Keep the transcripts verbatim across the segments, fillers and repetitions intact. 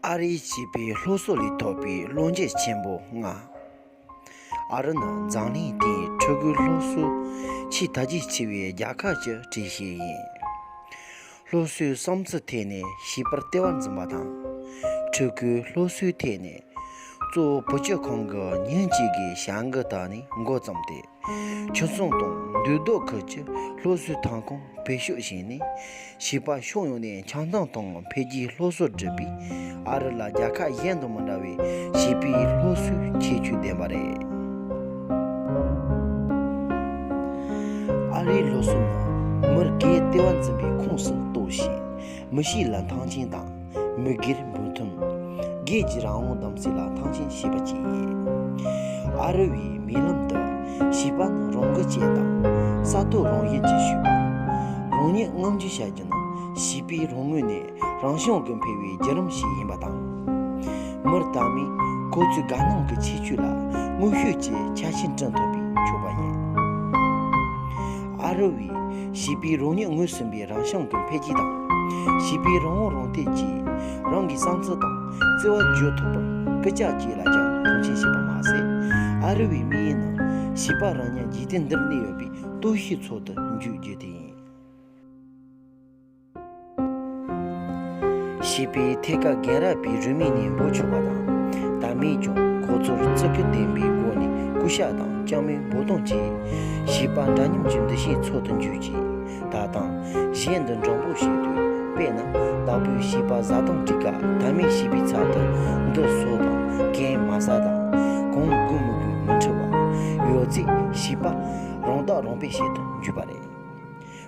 ཨ་རིའི་བྱིས་པའི་སློབ་གསོ་ལས་ཐོབ་པའི་བློ་འགྱོད་ཆེན་པོ་ལྔ། ཨ་རི་ནི་འཛམ་གླིང་སྟེང་ཕྲུ་གུའི་སློབ་གསོའི་ཆེས་དར་རྒྱས་ཆེ་བའི་རྒྱལ་ཁབ་ཀྱི་གྲས་ཤིག་ཡིན། སློབ་གསོའི་བསམ་ཚུལ་ཐད་ནས་བྱིས་པར་ལྟེ་བར་འཛིན་པ་དང་། ཕྲུ་གུའི་སློབ་གསོའི་ཐད་ནས་གཙོ་བོ་བུ་བཅོལ་ཁང་གི་ཉིན་གཅིག་གི་བྱ་འགུལ་དག་ནས་འགོ་བརྩམས་ཏེ། ཁྱིམ་ཚང་དང་འདུས་སྡོད་ཁུལ་གྱི་སློབ་གསོའི་ཐོན་ཁུངས་བེད་སྤྱོད་བྱས་ནས། བྱིས་པ་ཕྱོགས་ཡོངས་ནས་འཆམ་མཐུན་དང་འཕེལ་རྒྱས་སློབ་གསོ་སྒྲུབ་པའི་ཨ་རི་ལ་རྒྱལ་ཁབ་གཞན་དང་མི་འདྲ་བའི་བྱིས་པའི་སློབ་གསོའི་ཁྱད་ཆོས་ལྡན་པ་རེད། ཨ་རིའི་སློབ་གསོ་ནི་མིར་སྒེར་ལྟེ་བར་འཛིན་པའི་ཁོངས་སུ་གཏོགས་ཤིང་། མི་གཤིས་ལ་མཐོང་ཆེན་དང་། མི་སྒེར་འབུམ་ཐུམ། སྒེར་གྱི་རང་དབང་དམ་ཚིག་ལ་མཐོང་ཆེན་བྱེད་པ་བཅས་ཡིན། ཨ་རི་བའི་སྨོན་ལམ་དུ་བྱིས་པ་ནི་རང་གི་རྐྱེན་དང་། ས་ཐོབ་རང་བཞིན་གྱི་ཤུགས་དང་། རང་ཉིད་མངོན་འགྱུར་བྱ་རྒྱུ་ནི་བྱིས་པའི་རང་ངོས་ནས་རང་བྱུང་གི་འཕེལ་བའི་བརྒྱུད་རིམ་ཞིག་ཡིན་པ་དང་། མིར་དད་མོས་ཁོ་ཚོའི་དགའ་སྣང་གི་ཁྱད་ཆོས་ལ་མངོན་ཤེས་ཀྱི་ཆ་ཤས་བསྐྲུན་ཐུབ་པའི་སྤྱོད་པ་ཡིན། ཨ་རི་བས་བྱིས་པའི་རང་ཉིད་ངོས་ཟིན་པའི་རང་བྱུང་གི་འཕེལ་རྒྱས་དང་། བྱིས་པའི་རང་དབང་རང་སྟོབས་ཀྱིས་རང་གི་བསམ་ཚུལ་དང་བརྩེ་བ་བརྗོད་ཐུབ་པར་སྐུལ་ལྕག་བཅས་ལ་ཀྱང་མཐོང་ཆེན་བྱེད་པ་མ་ཟད། ཨ་རི་བའི་དམིགས་ཡུལ་ནི་བྱིས་པ་རང་ཉིད་འཇིག་རྟེན་འདིར་གནས་ཡོད་པའི་སྟོབས་ཤུགས་ཚོགས་སུ་འཇུག་རྒྱུ་དེ་ཡིན། བྱིས་པའི་ཐད་ཀར་རྒན་རབས་པའི་རུས་མིང་ནས་འབོད་ཆོག་པ་དང་། ད་མེད་ཀྱང་ཁོ་ཚོར་བརྩི་བཀུར་ལྡན་པའི་སྒོ་ནས་སྐུ་ཞབས་དང་ལྕམ་མོའི་འབོད་སྟངས་ཀྱིས་བྱིས་པ་འདྲ་མཉམ་གྱི་འདུ་ཤེས་ཚོགས་སུ་འཇུག་ཅིང་། ད་དུང་གཞན་དུ་མགྲོན་པོ་བྱེད་དུས། དཔེར་ན་བདག་པོས་བྱིས་པ་བཟའ་བཏུང་སྒྲིག་སྐབས། ད་མེད་བྱིས་པའི་ཚབ་ཏུ་འདི་ཟོ་དང་། གན་མ་ཟ་དང་། གང་དགོས་མི་དགོས་མི་འཁྲི་བ། ཡོད་ཚད་བྱིས་པ་རང་བདག་རང་སྤེལ་བྱེད་དུ་འཇུག་པ་རེད།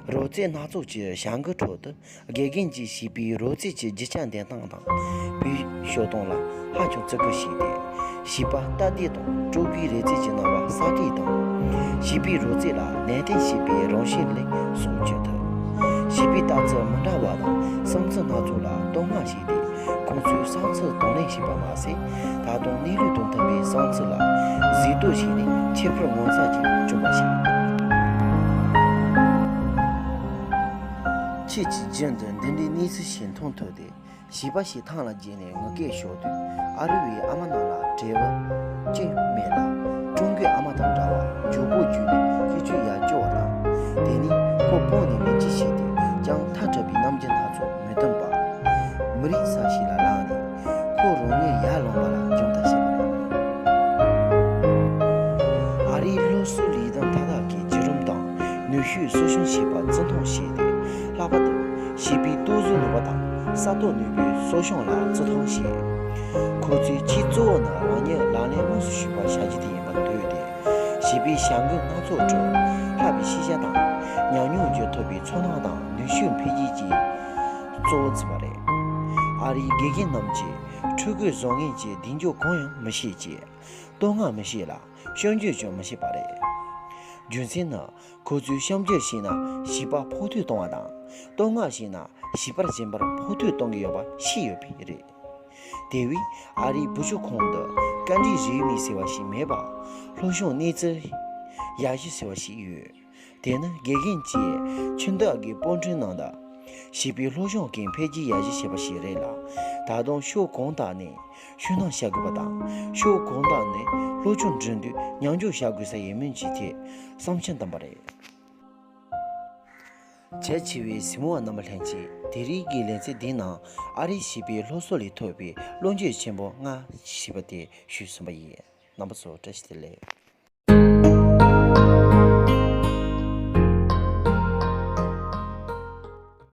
རོལ་རྩེད་སྣ་ཚོགས་ཀྱི་བྱ་འགུལ་ཁྲོད་དུ། དགེ་རྒན་གྱིས་བྱིས་པའི་རོལ་རྩེད་ཀྱི་རྒྱུ་ཆ་འདོན་སྟངས་དང་། བེད་སྤྱོད་སྟངས་ལ་ཧ་ཅང་བརྩི་བཀུར་བྱས་ཏེ། བྱིས་པ་སྟབས་བདེ་དང་སྤྲོ་བའི་རོལ་རྩེད་ཀྱི་རྣམ་པ་གསར་སྐྲུན་དང་། བྱིས་པའི་རོལ་རྩེད་ལ་ནན་ཏན་བྱེད་པའི་རང་བཞིན་ལས་སུ་བྱེད་ཐུབ། བྱིས་པའི་ལྟ་ཚུལ་མི་འདྲ་བ་དང་བསམ་ཚུལ་སྣ་ཚོགས་ལ་བསྟོད་བསྔགས་བྱས་ཏེ། ཁོང་ཚོའི་བསམ་ཚུལ་དང་ལེན་བྱེད་པ་མ་ཟད། ད་དུང་གནས་ལུགས་དང་མཐུན་པའི་བསམ་ཚུལ་ལ་གཟིགས་རྟོག་བྱས་ནས་ཁྱད་པར་ངོ་མཚར་ཅན་བྱུང་བ་ཞིག་ཁྱེད་ཀྱིས་རྒྱུན་དུ་འདི་འདྲའི་གནས་ཚུལ་ཞིག་མཐོང་ཐུབ་སྟེ། བྱིས་པ་ཞིག་ཐང་ལ་བརྒྱལ་ནས་ངུ་སྐད་ཤོར་དུས། ཨ་རི་བའི་ཨ་མ་རྣམས་ལ་བྲེལ་བ་ཅི་མེད་ལ། ཀྲུང་གོའི་ཨ་མ་དང་འདྲ་བར་མགྱོགས་པོ་བརྒྱུགས་ནས་སྐྱིད་ཆུ་ཡར་སྐྱོར་བ་དང་། དེ་ནས་ཁོ་སྤུངས་ནས་མིག་ཆུ་ཤོར་ཏེ། ཀྱང་ཐལ་དྲགས་པའི་རྣམ་འགྱུར་སྣ་ཚོགས་མི་སྟོན་པར། མི་རིགས་ས་ཞིག་ལ་ལངས་ནས། ཁོ་རང་ཉིད་ཡར་ལངས་པ་ལ་སྦྱོང་བརྡར་བྱས་པ་རེད། ཨ་རིའི་སློབ་གསོའི་ལས་དོན་མཐའ་དག་གི་བརྒྱུད་རིམ་དང་ནུས་ཤུགས་གསོ་སྐྱོང་བྱེད་པར་བརྩི་མཐོང་བྱས་ཏེ། ལྷག་པར་དུ་བྱིས་པའི་ལྟོ་བཟོའི་ནུས་པ་དང་ས་ཐོག་ནུས་པའི་གསོ་སྐྱོང་ལ་བརྩི་མཐོང་བྱས། ཁོ་ཚོའི་ཆེས་གཙོ་བོ་ནི་རང་ཉིད་ལག་ལེན་དངོས་སུ་ཞུགས་པར་བྱ་རྒྱུ་དེ་ཡིན་པར་འདོད་དེ། བྱིས་པའི་བྱ་འགུལ་སྣ་ཚོགས་ཁྲོད་ལྷག་པའི་ཤེས་བྱ་དང་ཉམས་མྱོང་བརྗོད་ཐུབ་པའི་ཚོར་སྣང་དང་ནུས་ཤུགས་འཕེལ་རྒྱས་ཀྱི་གཙོ་བོ་བརྩིས་པ་རེད། ཨ་རིའི་དགེ་རྒན་རྣམས་ཀྱིས་ཕྲུ་གུའི་བཟང་ངན་གྱི་གདེང་འཇོག་གང་ཡང་མི་བྱེད་ཅེས། བསྟོད་བསྔགས་མི་བྱེད་ལ་སྐྱོན་བརྗོད་ཀྱང་མི་བྱེད་པ་རེད། རྒྱུ་མཚན་ནི། ཁོ་ཚོས་སྐྱོན་བརྗོད་བྱས་ན་བྱིས་པ་ཕོག་ཐུག་གཏོང་བ་དང་། བསྟོད་བསྔགས་བྱས་ན་བྱིས་པར་གཞན་པར་ཕོག་ཐུག་གཏོང་གི་ཡོད་པ་ཤེས་ཡོད་པས་རེད། དེ་བས་ཨ་རིའི་བུ་བཅོལ་ཁང་དུ་བཀའ་འདྲིའི་རེའུ་མིག་ཟེར་བ་ཞིག་མེད་པར། སློབ་སྦྱོང་གནས་ཚུལ་ཡར་ཞུ་ཟེར་བ་ཞིག་ཡོད། དེ་ནི་དགེ་རྒན་གྱིས་ཁྱིམ་བདག་གི་སྤོ་འཕྲུལ་ནང་དུ་བྱིས་པའི་སློབ་སྦྱོང་གི་འཕེལ་རྒྱས་ཡར་ཞུ་བྱས་པ་ཞིག་རེད་ལ། ད་དུང་ཕྱོགས་གང་དག་ནས་ཤུགས་སྣོན་བྱ་དགོས་པ་དང་། ཕྱོགས་གང་དག་ནས་སློབ་སྦྱོང་འགྲིམ་དུས་མཉམ་འཇོག་བྱ་དགོས་ས་ཡིན་མིན་གྱི་ཐད་བསམ་འཆར་བཏོན་པ་རེད། རྒྱ་ཆེ་བའི་གཟིགས་མོ་བ་རྣམ་པ་ལྷན་རྒྱས། དེ་རིང་གི་ལེ་ཚན་འདིའི་ནང་ཨ་རིའི་བྱིས་པའི་སློབ་གསོ་ལས་ཐོབ་པའི་བློ་འགྱོད་ཆེན་པོ་ལྔ་ཞེས་པ་དེ་ཞུས་ཟིན་པ་ཡིན། རྣམ་པ་ཚོ་བཀྲ་ཤིས་བདེ་ལེགས།